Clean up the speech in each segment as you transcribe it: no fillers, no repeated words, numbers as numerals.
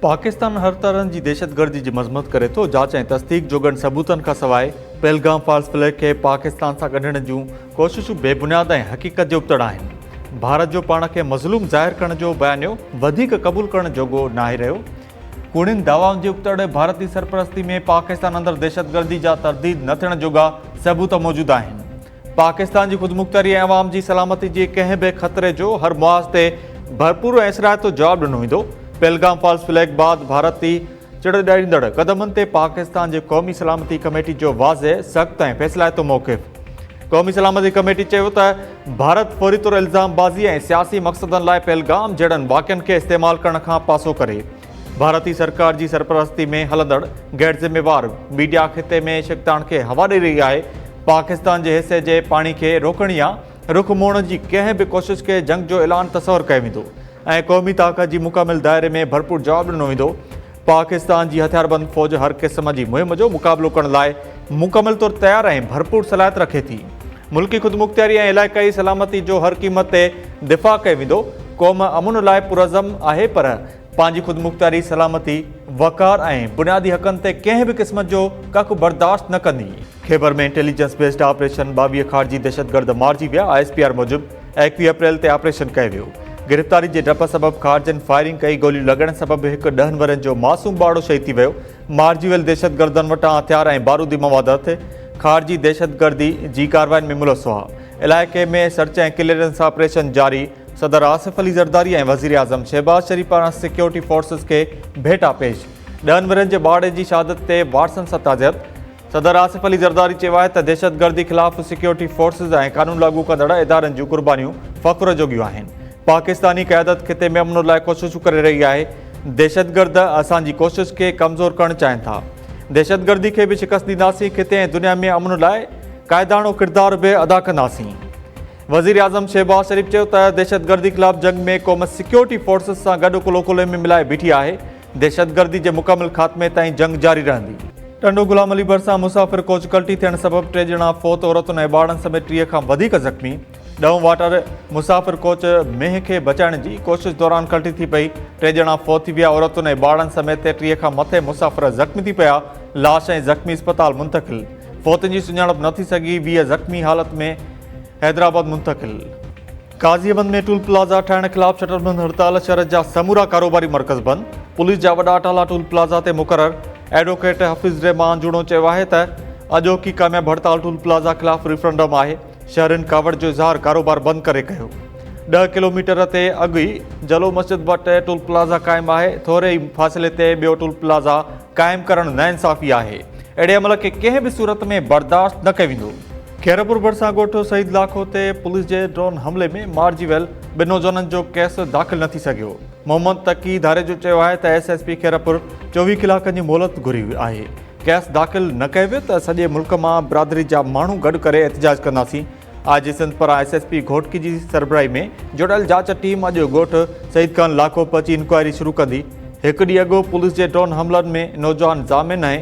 پاڪستان هر طرح جي دهشتگردي جي مذمت ڪري ٿو، جاچ ۽ تصديق جوڳن ثبوتن کانسواء پهلگام فالس فليگ کي پاڪستان سان ڳنڍڻ جون ڪوششون بي بنياد ۽ حقيقت جي ابتڙ آهن، ڀارت جو پاڻ کي مظلوم ظاهر ڪرڻ جو بيانيو وڌيڪ قبول ڪرڻ جوڳو ناهي رهيو، ڪوڙين دعوائن جي ابتڙ ڀارتي سرپرستي ۾ پاڪستان اندر دهشتگردي جا ترديد نه ٿيڻ جوڳا ثبوت موجود آهن. پاڪستان جي خودمختياري ۽ عوام جي سلامتي جي ڪنهن به خطري جو هر محاذ تي ڀرپور ۽ اثرائتو جواب ڏنو ويندو. پهلگام فالس فليگ بعد ڀارتي چڙ ڏياريندڙ قدمن تي پاڪستان جي قومي سلامتي ڪميٽي جو واضح، سخت ۽ فيصلائتو موقف. قومي سلامتي ڪميٽي چيو ته ڀارت فوري طور الزام بازي ۽ سياسي مقصدن لاء پهلگام جهڙن واقعن کي استعمال ڪرڻ کان پاسو ڪري. ڀارتي سرڪار جي سرپرستي ۾ هلندڙ غير ذميوار ميڊيا خطي ۾ ڇڪتاڻ کي هوا ڏئي رهي آهي، پاڪستان جي حصي جي پاڻي کي روڪڻ يا رخ موڙڻ جي ڪنهن به ڪوشش کي جنگ جو اعلان تصور ڪيو ويندو ۽ قومي طاقت جي مڪمل دائري ۾ ڀرپور جواب ڏنو ويندو، پاڪستان جي هٿياربند فوج هر قسم جي مهم جو مقابلو ڪرڻ لاء مڪمل طور تيار ۽ ڀرپور صلاحيت رکي ٿي، ملڪي خودمختياري ۽ علائقائي سلامتي جو هر قيمت تي دفاع ڪيو ويندو، قوم امن لاء پرعزم آهي پر پنهنجي خودمختياري، سلامتي، وقار ۽ بنيادي حقن تي ڪنهن به قسم جو ڪک برداشت نه ڪندي. خيبر ۾ انٽيليجنس بيسڊ آپريشن، 22 خارجي دهشتگرد مارجي ويا، I S P R موجب 21 اپريل تي آپريشن ڪيو ويو، گرفتاري جي ڊپ سبب خارجين فائرنگ ڪئي، گوليون لڳڻ سبب هڪ ڏهن ورهين جو معصوم ٻارڙو شهيد ٿي ويو، مارجي ويل دهشتگردن وٽان هٿيار ۽ بارودي مواد هٿ، خارجي دهشتگردي جي ڪارروائين ۾ ملوث هئا، علائقي ۾ سرچ ۽ ڪليئرنس آپريشن جاري، صدر آصف علي زرداري ۽ وزيراعظم شهباز شريف پاران سيڪيورٽي فورسز کي ڀيٽا پيش، ڏهن ورهين جي ٻارڙي جي شهادت تي وارثن سان تعزيت، صدر آصف علي زرداري چيو آهي ته دهشتگردي خلاف سيڪيورٽي فورسز ۽ قانون لاڳو ڪندڙ ادارن جون قربانيون فخر جوڳيون آهن، پاڪستاني قيادت خطي ۾ امن لاء ڪوششون ڪري رهي آهي، دهشتگرد اسان جي ڪوشش کي ڪمزور ڪرڻ چاهين ٿا، دهشتگردي کي به شڪست ڏينداسين، خطي ۽ دنيا ۾ امن لاء قائداڻو ڪردار به ادا ڪنداسين. وزيراعظم شهباز شريف چيو ته دهشتگردي خلاف جنگ ۾ قوم سيڪيورٽي فورسز سان گڏ ڪلهو ڪلهي ۾ ملائي بيٺي آهي، دهشتگردي جي مڪمل خاتمي تائين جنگ جاري رهندي. ٽنڊو غلام علي ڀرسان مسافر ڪوچ ڪلٽي ٿيڻ سبب ٽي ڄڻا فوت، عورتن ۽ ٻارڙن سميت 30 کان وڌيڪ زخمي، ڏهون واٽر مسافر ڪوچ مينهن کي بچائڻ جي ڪوشش دوران ڪلٽي ٿي پئي، ٽي ڄڻا فوت ٿي ويا، عورتن ۽ ٻارڙن سميت 30 کان مٿي مسافر زخمي ٿي پيا، لاش ۽ زخمي اسپتال منتقل. فوتين جي سڃاڻپ نه ٿي سگهي، 20 زخمي حالت ۾ حيدرآباد منتقل. قاضي احمد ۾ ٽول پلازا ٺاهڻ خلاف شٽر بند هڙتال، شهر جا سمورا ڪاروباري مرڪز بند، پوليس جا وڏا اٽالا ٽول پلازا تي مقرر، ايڊووڪيٽ حفيظ الرحمان جوڻو چيو آهي ته اڄوڪي ڪامياب هڙتال ٽول پلازا خلاف ريفرنڊم آهي، شهرين ڪاوڙ جو اظهار ڪاروبار بند ڪري ڪيو. ڏهه ڪلو ميٽر تي اڳ ئي جلو مسجد وٽ ٽول پلازا قائم آهي، ٿوري ئي فاصلي تي ٻيو ٽول پلازا قائم ڪرڻ ناانصافي آهي، اهڙي عمل کي ڪنهن به صورت ۾ برداشت نه ڪيو ويندو. خيرپور ڀرسان ڳوٺ سعيد لاکو تي پوليس جي ڊرون حملي ۾ مارجي ويل ٻن نوجوانن جو ڪيس داخل نه ٿي سگهيو. محمد تقي ڌاريجو چيو آهي ته ايس ايس پي خيرپور 24 ڪلاڪن جي مهلت گهري آهي، ڪيس داخل نه ڪيو ويو ته سڄي ملڪ مان برادري جا ماڻهو گڏ ڪري احتجاج ڪنداسين. آء جي سنڌ پاران ايس ايس پي گهوٽڪي جي سربراهي ۾ جوڙيل جاچ ٽيم اڄ ڳوٺ سعيد خان لاکو پهچي انڪوائري شروع ڪندي. هڪ ڏينهن اڳ پوليس جي ڊرون حملن ۾ نوجوان ضامن ۽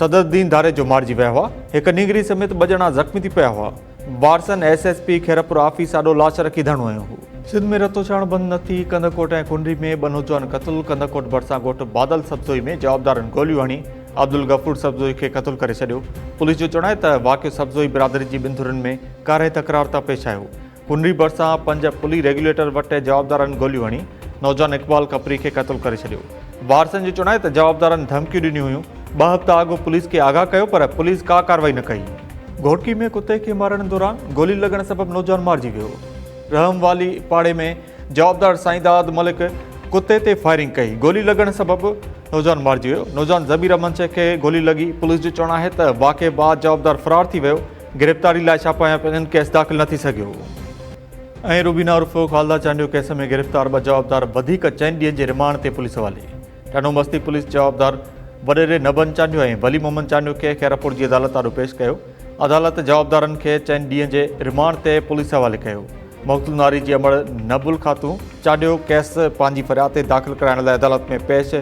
صدرالدين ڌاريجو مارجي ويا هئا، هڪ نينگري سميت ٻه ڄڻا زخمي ٿي پيا هئا. وارثن S S P Khairpur office آڏو لاش رکي ڌرڻو هنيو هو. سنڌ ۾ رتوڇاڻ بند نه ٿي، ڪنڌڪوٽ ۽ ڪنري ۾ ٻه نوجوان قتل، ڪنڌڪوٽ ڀرسان ڳوٺ بادل سبزوئي ۾ جوابدارن گوليون هڻي عبدالغفور سبزوئي کي قتل ڪري ڇڏيو. پوليس جو چوڻ آهي ته واقعو سبزوئي برادري جي ٻن ڌرين ۾ ڪارهي تڪرار تان پيش آيو. ڪنري ڀرسان پنج پلي ريگيوليٽر وٽ جوابدارن گوليون هڻي نوجوان اقبال ڪپري کي قتل ڪري ڇڏيو. وارثن جو چوڻ آهي ته جوابدارن ڌمڪيون ڏنيون هيون، ٻه هفتا اڳ پوليس کي آگاهه ڪيو پر پوليس ڪا ڪارروائي نه ڪئي. گهوٽڪي ۾ ڪتي کي مارڻ دوران گولي لڳڻ سبب نوجوان مارجي ويو. رحم والي پاڙي ۾ جوابدار سائينداد ملڪ ڪتي تي فائرنگ ڪئي، گولي لڳڻ سبب نوجوان مارجي ويو. نوجوان ضمير احمد شيخ کي گولي لڳي، پوليس جو چوڻ آهي ته واقعي بعد جوابدار فرار ٿي ويو، گرفتاري لاء ڇاپا هنيا پيا وڃن، ڪيس داخل نه ٿي سگهيو. ۽ روبينا عرف خالده چانڊيو ڪيس ۾ گرفتار ٻه جوابدار وڌيڪ چئن ڏينهن جي رمانڊ تي پوليس حوالي. ٽنڊو مستي پوليس جوابدار وڏيري نبن چانڊيو ۽ ولي محمد چانڊيو کي خيرپور جي عدالت آڏو پيش ڪيو. عدالت جوابدارن کي چئن ڏينهن جي رمانڊ تي پوليس حوالي ڪيو. مقتول ناري جي امڙ نبل خاتون چانڊيو ڪيس پنهنجي فرياد تي داخل ڪرائڻ لاء عدالت ۾ پيش.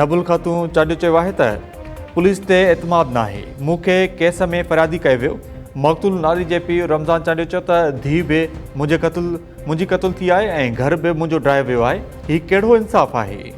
نبل خاتون چانڊيو چيو آهي ته پوليس تي اعتماد ناهي، مون کي ڪيس ۾ فريادي ڪيو ويو. مقتول ناري جي پيء رمضان چانڊيو چيو ته ڌيء به منهنجي قتل منهنجي قتل ٿي آهي ۽ گهر به منهنجو ڊاهيو ويو آهي، هي ڪهڙو انصاف آهي؟